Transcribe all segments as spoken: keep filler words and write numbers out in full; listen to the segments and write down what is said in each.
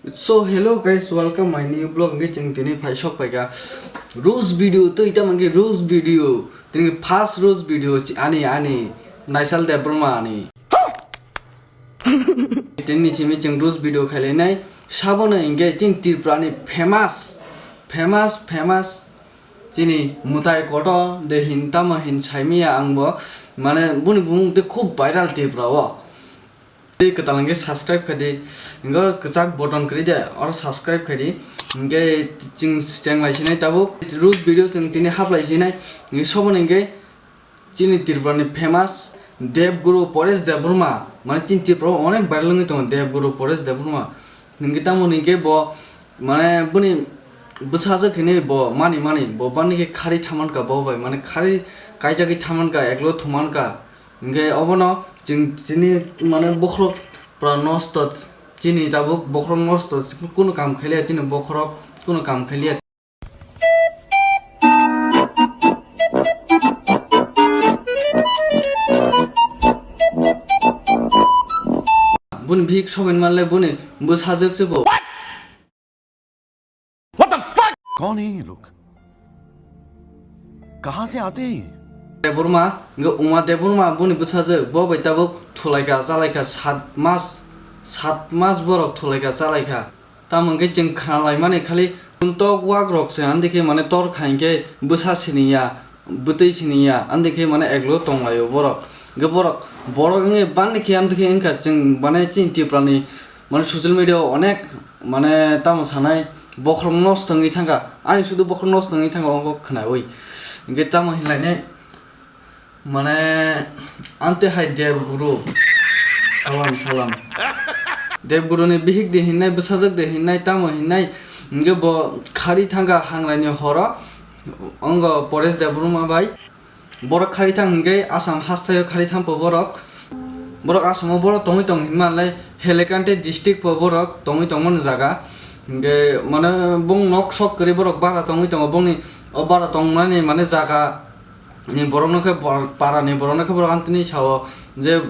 So hello guys, welcome my new vlog. Hingke chwng tini phai sok phaikha roast video, twi tamo hingke roast video. Tini first roast video si ani, ani Naisal Debbarma ani. Tini simi chwng roast video khailainai. Sabono hingke chini Tripura ni famous, famous, famous chini Mutai Koto de hin tamo hin saimaya angbo. Mane boni bumung de khub viral Tripura o. Tei kwtal hwnkhe subscribe khaidi, hwnkhe kwchak button kwrwi de, oro subscribe khaidi. Hwnkhe chwng chenglai sinai tabuk, roast video chwng tini haplai sinai. Hwnkhe soboni hwnkhe chini Tripura ni famous Dev Guru Paresh Debbarma, mane chini Tripura o onek viral wngwi tongo Dev Guru Paresh Debbarma. Hwnkhe tamoni hwnkhe bo, mane boni bwsajwk hinwi bo mani mani, bo bani khe khari thaman ka bo bai, mane khari kaijagwi thaman ka, eklo thuman ka. Hingke obono chwng chini mane bokhorok pura nosto, chini tabuk bokhorok nosto, kunu kam khailiya chini bokhorok, kunu kam khailiya. Boni bihik somen manle boni bwsajwk se bo. What the fuck? कौन है ये लोग? कहाँ से आते हैं ये? Debbarma, hingke Uma Debbarma boni bwsajwk, bo bai tabuk thulaikha, chalaikha, sat mas, sat mas borok thulaikha, chalaikha. Tamo hingke chwng khnalaimani khali tok wak rok se, andikhe mane tor kha hingke bwsa siniya, bwtwi siniya, andikhe mane eklo tonglaio borok. Hingke borok, borok wngwi bani khe andikhe wngkha chwng mane chini Tripura ni mane social media o onek mane tamo sanai bokhorok nosto wngwi thangkha, ani sudu bokhorok nosto wngwi thangkha ongkho khwnaui. Hingke tamo hinlainai mane amtwi hai Dev Guru salam salam. Dev Guru ni bihik de hinnai bwsajwk de hinnai tamo hinnai hingke bo khari thangkha hangrai ni horo ongo Paresh Debbarma bai. Borok khari thang hingke Assam haste o khari thang po borok. Borok Assam o borok tongwi tong hinma le Hailakandi district po borok tongwi tongmani jaga. Hingke mane bong nok sok kwrwi borok bara tongwi tongo, bongni o bara tongmani mane jaga ni borok no khe bor-, para ni borok no khe borok amtini sao je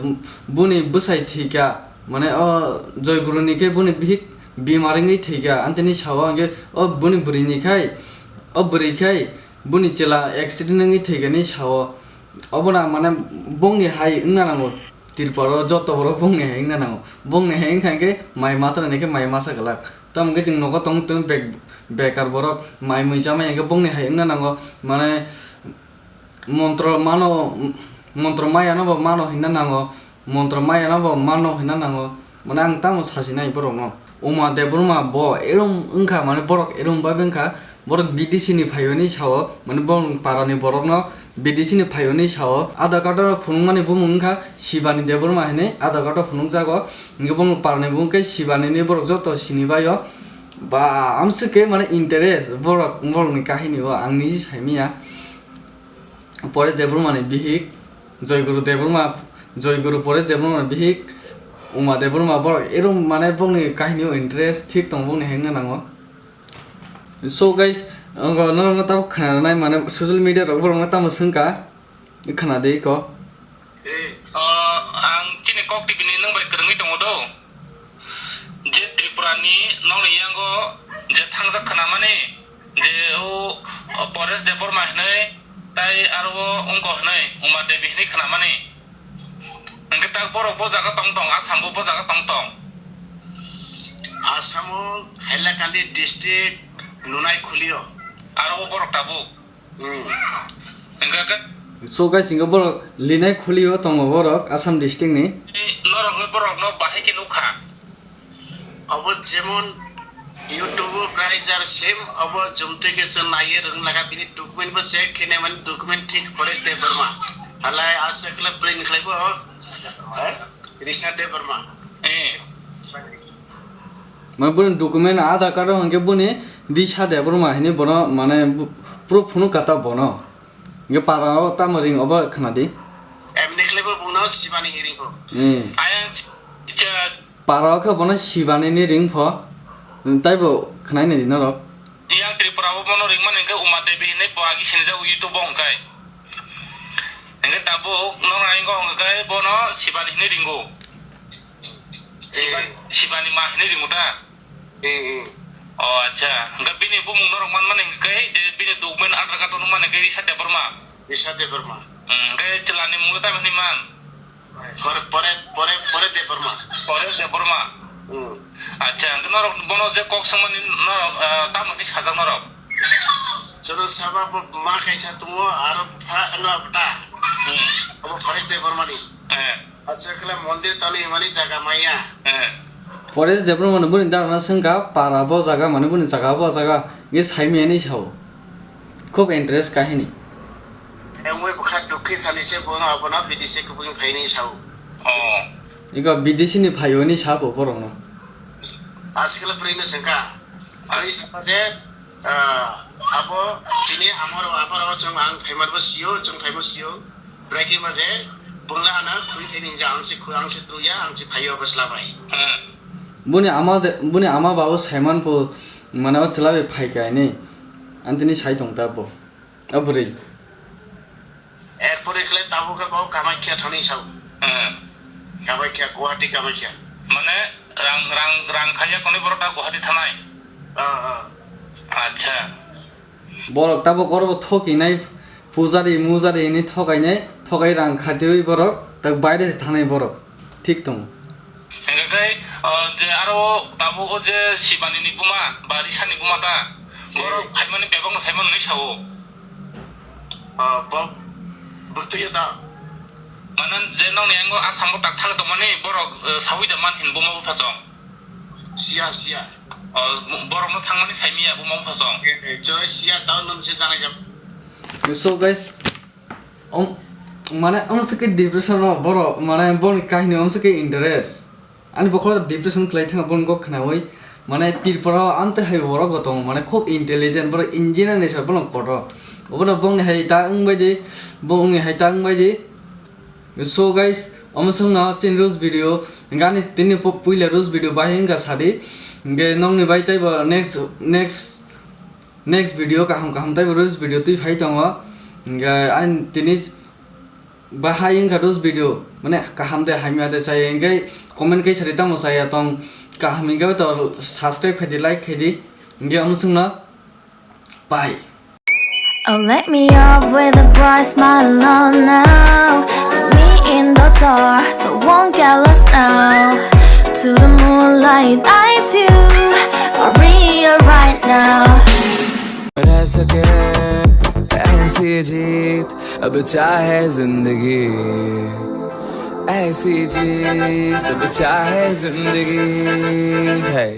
buni bwsai thwikha, mane o Joy Guru ni khe buni bihik bimar wngwi thwikha, amtini sao hingke o buni bwrwi ni khai, o bwrwi khai, buni chwla accident wngwi thwikani sao, obono mane bongni hai wngna nango. Tripura o joto borok bongni hai wngna nango, bongni hai wngkha hwnkhe mai masa rwni khe mai masa glak. Tamo hwnkhe chwng nogo tong tong bek-, bekar borok mai mui chamai hwnkhe bongni hai wngna nango, mane montro mano, montro maya no bo mano hinna nango. Montro maya no bo mano hinna nango. Mane ang tamo sasinai borokno. Uma Debbarma bo erom wngkha, mane borok erom bai wngkha. Borok bidesi ni phaio hinwi sao, mane borok para ni borok no bidesi ni phaio hinwi sao. Aadhaar card o phunukmani bumung wngkha Shivani Debbarma hinwi, Aadhaar card o phunukjago. Hingke bumung para ni bumung khe Shivani hinwi borok joto sini baio. Ba, amswk khe mane interest borok, borok ni kahini o ang niji saimanya. Paresh Debbarma ni bihik, Joy Guru Debbarma, Joy Guru Paresh Debbarma ni bihik, Uma Debbarma borok erom mane bongni kahini o interest thik tongo bongni hai wngna nango. So guys, norok no tamo khwnanai mane social media rok borok no tamo swngkha, khwna de iko. Ang chini kok T V ni nwng bai kwrwngwi tongo do. Je Tripura ni nokni yango je thangjak khwnamani, je o, o Paresh Debbarma hinwi, tai aro o wngkha hinwi, Uma Devi hinwi khwnamani. Hwnkhe tak borok bo jaga tong tong, Assam bo bo jaga tong tong. Assam o Hailakandi district Linaikhuli o. Aro o borok tabuk. Hmm. Hingke ke? So guys, hingke borok Linaikhuli o tongo borok Assam district ni. Norok borok no bahai ke nukha. Obo jemon YouTube o prai jar same obo jumtwi ke chwng naiye rwng laga bini document bo check khe nai mani document thik Paresh Debbarma. Halai aswk le print khlai bo, eh? Risha Debbarma. Eh. Mane boni document Aadhaar card o hwnkhe boni Risha Debbarma hinwi bono mane bu-, proof phunuk kha ta bono. Hwnkhe para o tamo ring obo khna di. Emni khlai bo bungno Shivani hinwi ringkho. Eh. Ayang, eh, para o khe bono Shivani ni ringpho. Taibo khnai nai di norok. Yang Tripura o bono ringmani hwnkhe Uma Devi hinwi bo agi sinijak YouTube o hwnkhe. Hwnkhe tabuk nokni ayang o hwnkhe bono Shivani hinwi ringo. Eh. Shivani ma hinwi ringo ta. Hmm, hmm. O, acha. Hwnkhe bini bumung norok manmani hwnkhe je bini document Aadhaar card o nukmani hwnkhe Risha Debbarma. Risha Debbarma. Hmm, hwnkhe chwlani mungkhe tamo hinwi man? Pore, pore, pore, pore Debbarma. Pore Debbarma. Hmm. Acha, hwnkhe norok bono je kok swngmani norok, ah, tamo hinwi sajak norok? Chwrwng sama bo ma kaisa tongo, aro bwtha wngkha bwta. Hmm. Obo Pore Debbarmani. Eh. Acha, khe mondir tali hwnmani jaga maya. Eh. Pore Debbarmano boni dagna swngkha, para bo jaga, mane boni jaga bo jaga, nge saimani sao. Khub interest kahini. Engwi bwkha dukhi sani se bono abono bidisi kubui phaini sao. Oh. Iko bidisi ni phaioni sabo borokno. Asikla bwrwi no swngkha. Bwrwi saka je, ah, abo tini amaro, amaro chwng ang phaimarbo sio, chwng phaibo sio. Bwrwi khe ma je, bungla ana khwi thai ninja, ang se khwi, ang se truya, ang se phaio bwsla bai. Hmm. Buni ama de, buni ama babu saiman phu, mane o chwla bai phai kha hinwi. Ang tini sai tong ta bo. O bwrwi. Erpore khle tabuk khe bo Kamakhya thani sao. Hmm. Kamakhya, Guwahati Kamakhya. Mane rang, rang, rang khaiya koni borok ta Guwahati thanai? Ah, ah. Acha. Borok tabuk oro bo thokinai, pujari mujari hinwi thokainai, thokai rang khatiwi borok, tak baire se thanai borok. Thik tongo. Hingkhe, ah, je aro tabuk o je Sibani ni buma, ba Risa ni buma ta, borok phaimani bebak no saimano hinwi sao. Ah, bo, bwtwi da. Mane je nokni yango Assam o tak thang tongmani borok, eh, sawi da man hin buma bupha chong. Siya, siya. O, borokno thangmani saimiya, bo mangpha song. Eh, eh, choi, siya, tao nwng se janai jam. So guys, um, mane, um, se ke depression no, borok, mane, boni kahini, um, se ke interest. Ani bokhoro depression khlai thang, bon go khnawi, mane, Tripura, ante hai borok go tongo, mane, khub intelligent, borok engineer ni sa, borok kotor. Obono bongni hai ta wng bai di, bongni hai ta wng bai di. So guys, omo chwngno chini roast video, gani tini po-, puila roast video bahai wngkha sadi. Hingke nokni bai teibo next, next, next video kaham kaham teibo roast video twi phai tongo. Hingke ani tini bahai wngkha roast video, mane kaham de hamya de chaya, hingke comment kaisa ri tamo chaya tong, kaham hingke to subscribe khaidi, like khaidi, hingke omo chwngno. Bye. Oh, let me up with a bright smile on now. Put me in the dark, so won't get lost now. To the moonlight, eyes you, Maria right now. रह सके ऐसी जीत, अब चाहे जिंदगी, ऐसी जीत, अब चाहे जिंदगी है।